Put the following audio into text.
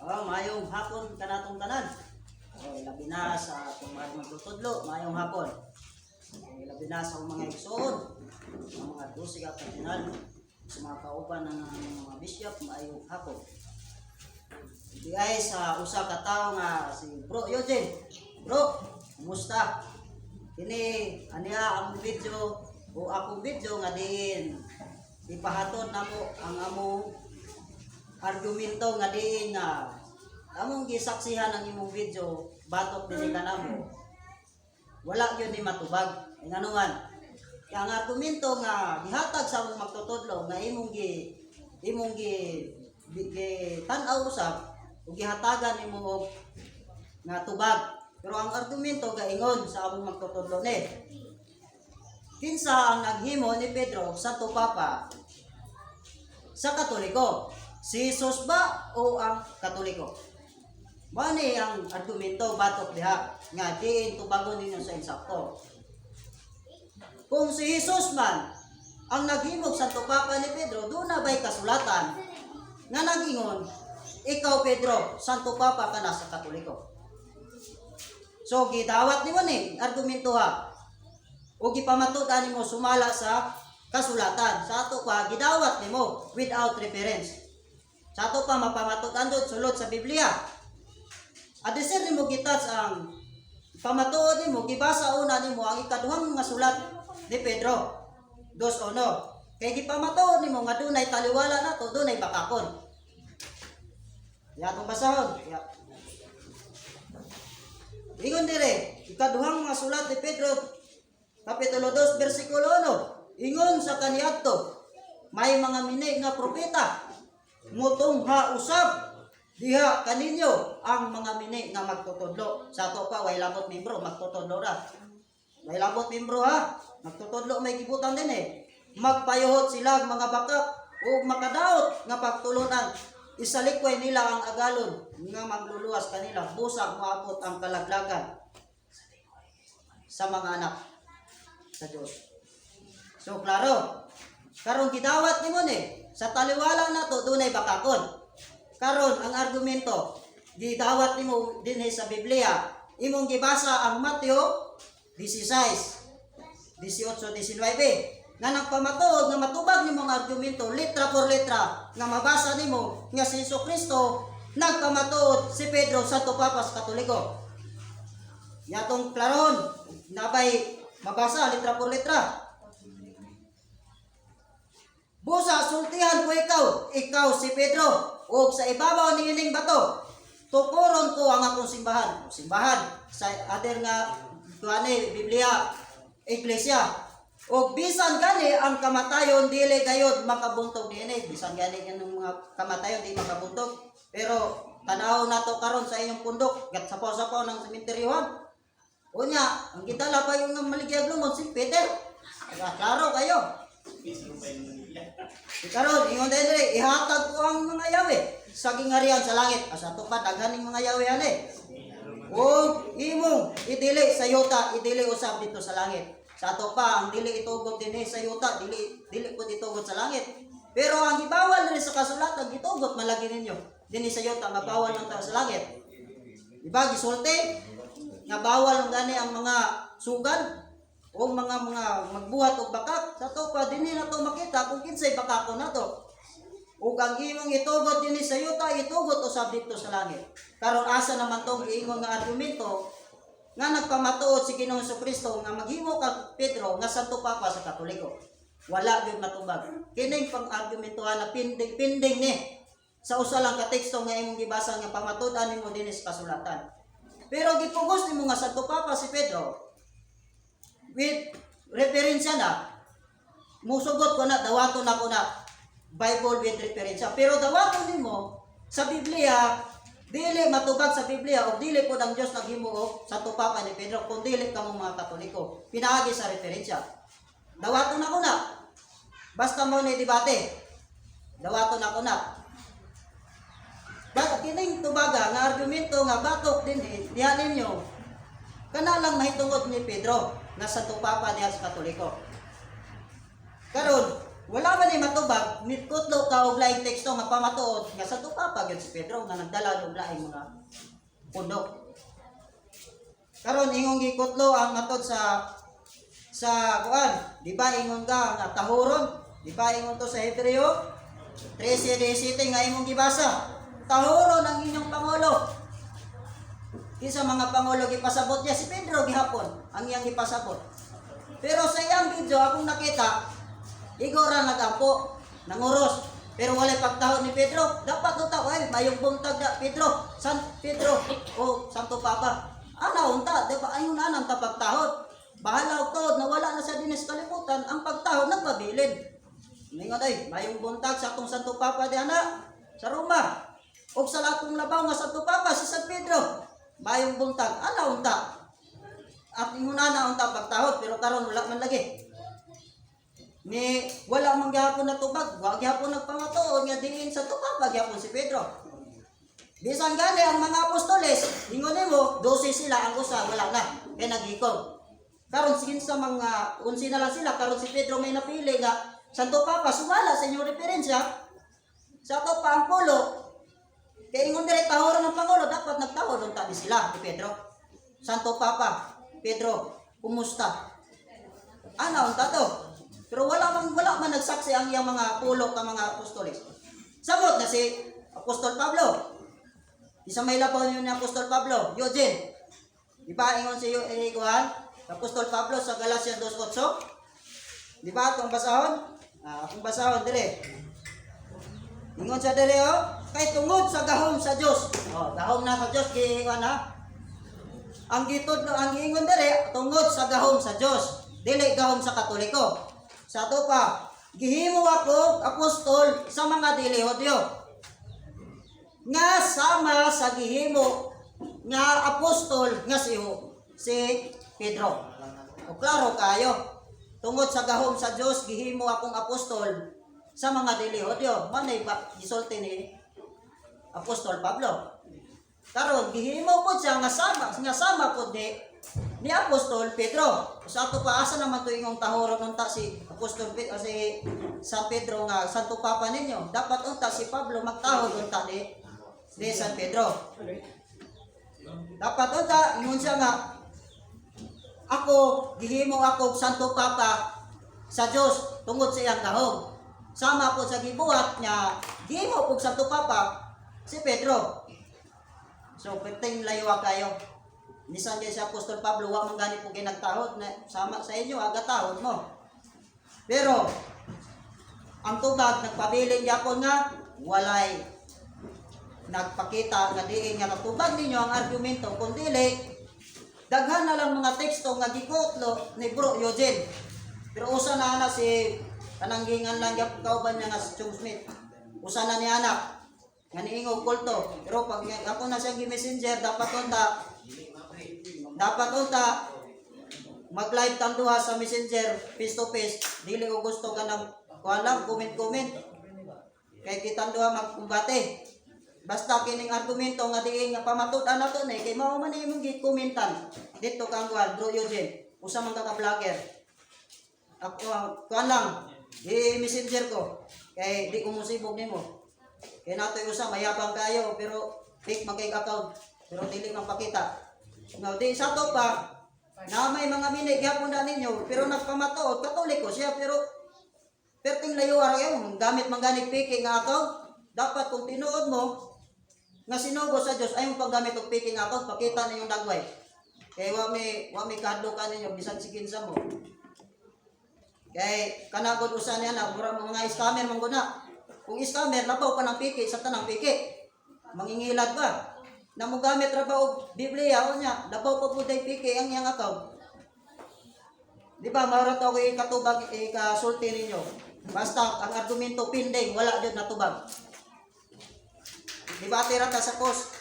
Oh, maayong hapon kanatong tanan. Oh, labi na sa atong mga magtutudlo, maayong hapon. Oh, labi na sa akong mga igsoon, ang mga 12 ka kardinal, sa mga kauban ng mga bishop, maayong hapon. Di ay sa usa ka tawo nga si Bro Eugene. Bro, kumusta? Kini aniya ang video o akong video nga diin ipahatod namo ang among argumento nga diin nga among gisaksihan ang imong video batok dinhi kanamo, wala gyud ni matubag. Ay ngano man kaya ang argumento nga gihatag sa among magtutudlo nga imong gi tan-aw usab ug gihatagan nimo og nga tubag, pero ang argumento gaingon sa among magtutudlo ni, kinsa ang naghimo ni Pedro Santo Papa sa Katoliko? Si Jesus ba o ang Katoliko? Mao ni ang argumento batok diha nga diin tubagon ninyo sa insakto. Kung si Jesus man ang naghimog Santo Papa ni Pedro, duna ba'y kasulatan nga nagingon, "Ikaw Pedro, Santo Papa ka na sa Katoliko"? So gidawat nimo ni argumento ha. O gipamatud-an nimo sumala sa kasulatan. Sa ato pa gidawat nimo without reference. Sa ato pa mapamatud-an dud sulod sa Biblia. Adisir nimo gitats ang pamatuod nimo, gibasa una nimo ang ikaduhang mga sulat ni Pedro 2:1. Kay gipamatuod nimo nga dunay taliwala nato, dunay bakakon. Ya, atong basahon. Ya. Ingon dire, ikaduhang mga sulat ni Pedro, Kapitulo 2, versikulo 1. Ingon sa kaniadto, may mga mini nga propeta, mutungha usab diha kaninyo ang mga mini nga magtutudlo. Sa ato pa, way labot membro, magtutudlo ra. Way labot membro ha, magtutudlo may gibutan din eh. Magpayuhot sila ang mga bakak ug makadaot nga pagtulunan. Isalikway nila ang agalon nga magluluwas kanila busa moabot ang kalaglagan sa mga anak sa Diyos. So klaro, karon gidawat nimo ni sa taliwala nato dunay bakakon. Karon ang argumento gidawat nimo dinhi sa Biblia, imong gibasa ang Mateo 16 18 19 nga nagpamatuod nga matubag nimo ang argumento letra por letra nga mabasa nimo nga si Hesus Kristo nagpamatuod si Pedro Santo Papa sa Katoliko. Yatong klaron nabay mabasa letra por letra. Busa sultihan ko ikaw, ikaw si Pedro, ug sa ibabaw ni ining bato, tukuron ko ang akong simbahan. Simbahan sa other nga kuani Biblia, iglesia. Ug bisan gani ang kamatayon dili gayod makabuntog niini, bisan gani nga mga kamatayon di makabuntog. Pero tanaw nato karon sa inyong pundok, gat sapaw-sapaw ng sementeryohan. Unya, ang gidala pa yung maligyag lumod si Peter. Diba, klaro kayo. Di karon ingon din diri, ihatag ko ang mga yawe sa gingarian sa langit. Asa to pa daghan ning mga yawe ani. O imong idili sa yuta, idili usab dito sa langit. Sa ato pa ang dili itugot dinhi sa yuta, dili dili pud itugot sa langit. Pero ang gibawal diri sa kasulatan, gitugot man lagi ninyo dinhi sa yuta nga bawal man ta sa langit. Diba gisulti nga bawal ang gani ang mga sugal o mga magbuhat og bakak? Sa ato pa dinhi na to makita kung kinsay bakakon nato. Ug ang imong itugot dinhi sa yuta, itugot usab dito sa langit. Karon asa naman tong giingon nga argumento nga nagpamatuod si Ginoong Kristo nga maghimo ka Pedro nga Santo Papa sa Katoliko? Wala gyud matubag. Kining pang-argumentuhan na pinding pinding ni sa usa lang ka teksto nga imong gibasa nga pamatud-an nimo dinhi sa kasulatan. Pero gipugos nimo nga Santo Papa si Pedro with referensya na musugot ko na, dawaton ako na Bible with referensya. Pero dawaton nimo sa Biblia, dili matubag sa Biblia o dili po ang Dios naghimo og Santo Papa ni Pedro kung dili kamo mga Katoliko. Pinaagi sa referensya. Dawaton ako na. Basta mo ni debate. Dawaton ako na. Ba kining tubaga nga argumento nga batok din diha ninyo kana lang mahitungod ni Pedro nga Santo Papa diha sa Katoliko. Karon, wala man ni matubag, nikutlo ka og laing teksto nga pamatuod nga Santo Papa. Tubag yun si Pedro nga nagdala og laing mga pundok. Karon ingong gikutlo ang matod sa kuan, di ba ingon ka nga tahuron? Di ba ingon to sa Hebreo 13:17 nga imong gibasa? Tahuron ang inyong pangulo. Kinsa mga pangulo gipasabot niya? Si Pedro gihapon ang iyang gipasabot. Pero sa iyang video akong nakita, igora nagampo, nanguros. Pero walay pagtahod ni Pedro. Dapat to tao ay mayong buntag na Pedro, San Pedro o Santo Papa. Ana unta, di ba ayon anang ta pagtahod. Bahala og tuod na wala na sa dinis kalibutan, ang pagtahod nagpabilin. Ningon ay mayong buntag sa atong Santo Papa di ana sa Roma. Og sa latong labaw nga Santo Papa si San Pedro. Mayong buntag, ana unta. At ingon na unta pagtahod, pero karon wala man lagi. Ni wala man gihapon na tubag, wa gihapon nagpamatuod nga diin sa tubag gihapon si Pedro. Bisan gani ang mga apostoles, ingon nimo, 12 sila, ang usa wala na, kay naghikog. Karon sige sa mga 11 na lang sila, karon si Pedro may napili nga Santo Papa sumala sa inyong referensya. Sa ato pa ang pulo, kay ingon dire tahoron ng pangulo, dapat nagtahod unta ni sila ni Pedro. Santo Papa, Pedro, kumusta? Ana unta to. Pero wala man nagsaksi ang iyang mga pulo ka mga apostoles. Samot na si Apostol Pablo. Isa may labaw niyo ni Apostol Pablo, Eugene. Di ba ingon si kuan? Apostol Pablo sa Galatia 2:8? Di ba atong basahon? Ah, akong basahon dire. Ingon sa dire oh, kay tungod sa gahom sa Dios. Oh, gahom na sa Dios gi kuan ha. Ang gitudlo, ang giingon dire tungod sa gahom sa Dios, dili gahom sa Katoliko. Sa ato pa, gihimo ako apostol sa mga dili Hudyo. Nga sama sa gihimo nga apostol nga si Pedro. O klaro kayo. Tungod sa gahom sa Dios gihimo akong apostol sa mga dili Hudyo. Manay ba gisulti ni Apostol Pablo. Karon gihimo pod siya nga sama pod ni Apostol Pedro. Sa ato pa, asa naman to ingong tahoron unta si Apostol Pedro, si San Pedro nga Santo Papa ninyo? Dapat unta si Pablo magtahod unta ni San Pedro. Dapat unta ingon siya nga ako gihimo ako Santo Papa sa Dios tungod sa iyang gahom. Sama po sa gibuhat niya, gihimo og Santo Papa si Pedro. So, perting layo kayo. Bisan kay si Apostol Pablo, wa man gani po ginagtahod na sama sa inyo, aga tahod mo. Pero, ang tubag, nagpabilin yapon nga, walay nagpakita nga diin nga natubag ninyo ang argumento, kung dili, daghan na lang mga teksto nga gikutlo ni Bro Eugene. Pero usa na ana si kanang gingan lang gyud kauban niya nga si Chong Smith. Usa na ni anak nga niingog kulto. Pero pag ako na siyang gi-messenger, dapat unta mag-live tang duha sa Messenger face to face. Dili ko gusto kanang kuan lang, comment comment. Kay kitang duha magkumbate. Basta kining argumento nga diin nga pamatud-an nato ni kay mao man imong gikomentan dito kang kuan Bro Eugene. Usa man ka vlogger. Ako ang kuan lang i-messenger ko kay di ko musibog nimo. Kay natoy usa mayabang kayo pero fake man kay account pero dili man pakita. Now, di sa to pa na may mga mini gyapon na ninyo pero nagpamatuod Katoliko siya, pero perting layo ara kayo gamit man gani fake nga account. Dapat kung tinuod mo nga sinugo sa Dios ayong paggamit og fake nga account, pakita ninyong dagway kay wa may kahadlukan ninyo bisan si kinsa mo. Kay kanagod usa niya na mura mga scammer man guna. Kung scammer, labaw pa ng piki sa tanang piki, mangingilad ba na mogamit ra ba og Biblia o niya, labaw pa pud ay piki ang iyang account, di ba? Mao to ako ikatubag, ikasulti ninyo. Basta ang argumento pending, wala jud natubag. Debate ra ta sa post.